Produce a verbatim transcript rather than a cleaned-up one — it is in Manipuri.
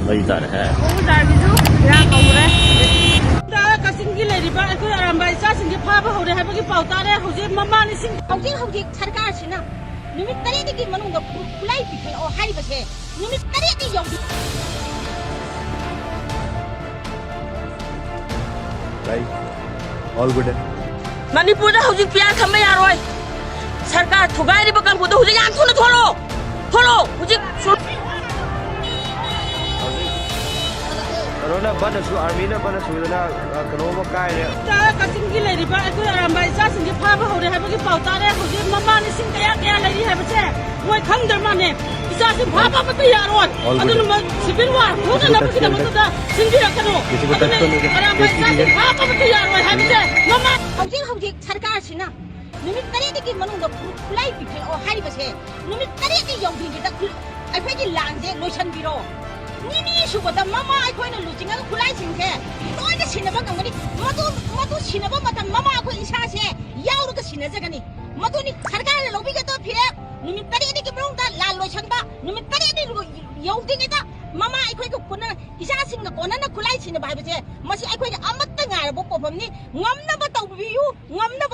ꯀꯔꯤ ꯇꯥꯔꯦ? ꯈꯣꯡꯖꯥꯒꯤꯁꯨ ꯏꯔꯥꯡ ꯍꯧꯔꯦ꯫ ꯀꯛꯆꯤꯡꯒꯤ ꯂꯩꯔꯤꯕ ꯑꯩꯈꯣꯏ ꯑꯔꯥꯝꯕꯥꯏ ꯏꯆꯥꯁꯤꯡꯁꯦ ꯐꯥꯕ ꯍꯧꯔꯦ ꯍꯥꯏꯕꯒꯤ ꯄꯥꯎ ꯇꯥꯔꯦ꯫ ꯍꯧꯖꯤꯛ ꯃꯃꯥ ꯂꯤꯁꯤꯡ ꯍꯧꯖꯤꯛ ꯍꯧꯖꯤꯛ ꯁꯔꯀꯥꯔꯁꯤꯅ ꯅꯨꯃꯤꯠ ꯇꯔꯦꯠꯅꯤꯒꯤ ꯃꯅꯨꯡꯗ ꯈꯨ- ꯈꯨꯠꯂꯥꯏ ꯄꯤꯈꯠꯂꯛꯑꯣ ꯍꯥꯏꯔꯤꯕꯁꯦ ꯅꯨꯃꯤꯠ ꯇꯔꯦꯠꯅꯤ ꯌꯧꯗ꯭ꯔꯤ꯫ Right. All good. ꯃꯅꯤꯄꯨꯔꯗ ꯍꯧꯖꯤꯛ ꯄꯤꯌꯥ ꯊꯝꯕ ꯌꯥꯔꯣꯏ꯫ ꯁꯔꯀꯥꯔ ꯊꯨꯒꯥꯏꯔꯤꯕ ꯀꯥꯡꯕꯨꯗꯣ ꯍꯧꯖꯤꯛ ꯌꯥꯝ ꯊꯨꯅ ꯊꯣꯛꯂꯛꯑꯣ꯫ ꯊꯣꯛꯂꯛꯑꯣ ꯍꯧꯖꯤꯛ꯫ ꯀꯩꯅꯣꯅ ꯕꯟ ꯑꯁꯨ, ꯑꯥꯔꯃꯤꯅ ꯕꯟ ꯑꯁꯨꯗꯅ, ꯑ, ꯀꯩꯅꯣ ꯑꯃ ꯀꯥꯏꯔꯦ꯫ ꯀꯛꯆꯤꯡꯒꯤ ꯂꯩꯔꯤꯕ ꯑꯩꯈꯣꯏ ꯑꯔꯥꯝꯕꯥꯏ ꯏꯆꯥꯁꯤꯡꯁꯦ ꯐꯥꯕ ꯍꯧꯔꯦ ꯍꯥꯏꯕꯒꯤ ꯄꯥꯎ ꯇꯥꯔꯦ꯫ ꯍꯧꯖꯤꯛ ꯃꯃꯥ ꯂꯤꯁꯤꯡ ꯀꯌꯥ ꯀꯌꯥ ꯂꯩꯔꯤ ꯍꯥꯏꯕꯁꯦ ꯃꯣꯏ ꯈꯪꯗ꯭ꯔ ꯃꯥꯜꯂꯦ꯫ ꯏꯆꯥꯁꯤꯡ ꯐꯥꯕ ꯑꯃꯠꯇ ꯌꯥꯔꯣꯏ꯫ All good. ꯑꯗꯨꯅ ꯃ-, civil war ꯍꯧꯅꯅꯕꯒꯤꯗꯃꯛꯇ ꯁꯤꯟꯕꯤꯔꯛꯀꯅꯨ꯫ ꯑꯗꯨꯅ ꯑꯔꯥꯝꯕꯥꯏ ꯏꯆꯥꯁꯤꯡ ꯐꯥꯕ ꯑꯃꯠꯇ ꯌꯥꯔꯣꯏ ꯍꯥꯏꯕꯁꯦ ꯃꯃꯥ ꯍꯧꯖꯤꯛ ꯍꯧꯖꯤꯛ ꯁꯔꯀꯥꯔꯁꯤꯅ ꯅꯨꯃꯤꯠ ꯇꯔꯦꯠꯅꯤꯒꯤ ꯃꯅꯨꯡꯗ ꯈꯨ-, ꯈꯨꯠꯂꯥꯏ ꯄꯤꯈꯠꯂꯛꯑꯣ ꯍꯥꯏꯔꯤꯕꯁꯦ ꯅꯨꯃꯤꯠ ꯇꯔꯦꯠꯅꯤ ꯌꯧꯗ꯭ꯔꯤꯉꯩꯗ ꯈꯨ-, ꯑꯩꯈꯣꯏꯒꯤ ꯂꯥꯟꯁꯦ ꯂꯣꯏꯁꯤꯟꯕꯤꯔꯣ꯫ ꯅꯤꯅꯤ ꯁꯨꯕꯗ ꯃꯃꯥ ꯑꯩꯈꯣꯏꯅ ꯂꯨꯆꯤꯡꯉꯒ ꯈꯨꯠꯂꯥꯏꯁꯤꯡꯁꯦ ꯂꯣꯏꯅ ꯁꯤꯟꯅꯕ ꯉꯝꯒꯅꯤ꯫ ꯃꯗꯨ, ꯃꯗꯨ ꯁꯤꯟꯅꯕ ꯃꯇꯝ ꯃꯃꯥ ꯑꯩꯈꯣꯏ ꯏꯁꯥꯁꯦ ꯌꯥꯎꯔꯒ ꯁꯤꯟꯅꯖꯒꯅꯤ꯫ ꯃꯗꯨꯅꯤ ꯁꯔꯀꯥꯔꯅ ꯂꯧꯕꯤꯒꯗꯕ ꯐꯤꯔꯦꯞ꯫ ꯅꯨꯃꯤꯠ ꯇꯔꯦꯠꯅꯤꯒꯤ ꯃꯅꯨꯡꯗ ꯂꯥꯟ ꯂꯣꯏꯁꯤꯟꯕ, ꯅꯨꯃꯤꯠ ꯇꯔꯦꯠꯅꯤ ꯂꯣꯏ-, ꯌꯧꯗ꯭ꯔꯤꯉꯩꯗ ꯃꯃꯥ ꯑꯩꯈꯣꯏꯒ ꯀꯣꯟꯅ, ꯏꯆꯥꯁꯤꯡꯒ ꯀꯣꯟꯅꯅ ꯈꯨꯠꯂꯥꯏ ꯁꯤꯟꯅꯕ ꯍꯥꯏꯕꯁꯦ ꯃꯁꯤ ꯑꯩꯈꯣꯏꯒꯤ ꯑꯃꯠꯇ ꯉꯥꯏꯔꯕ ꯄꯣꯠꯐꯝꯅꯤ꯫ ꯉꯝꯅꯕ ꯇꯧꯕꯤꯌꯨ, ꯉꯝꯅꯕ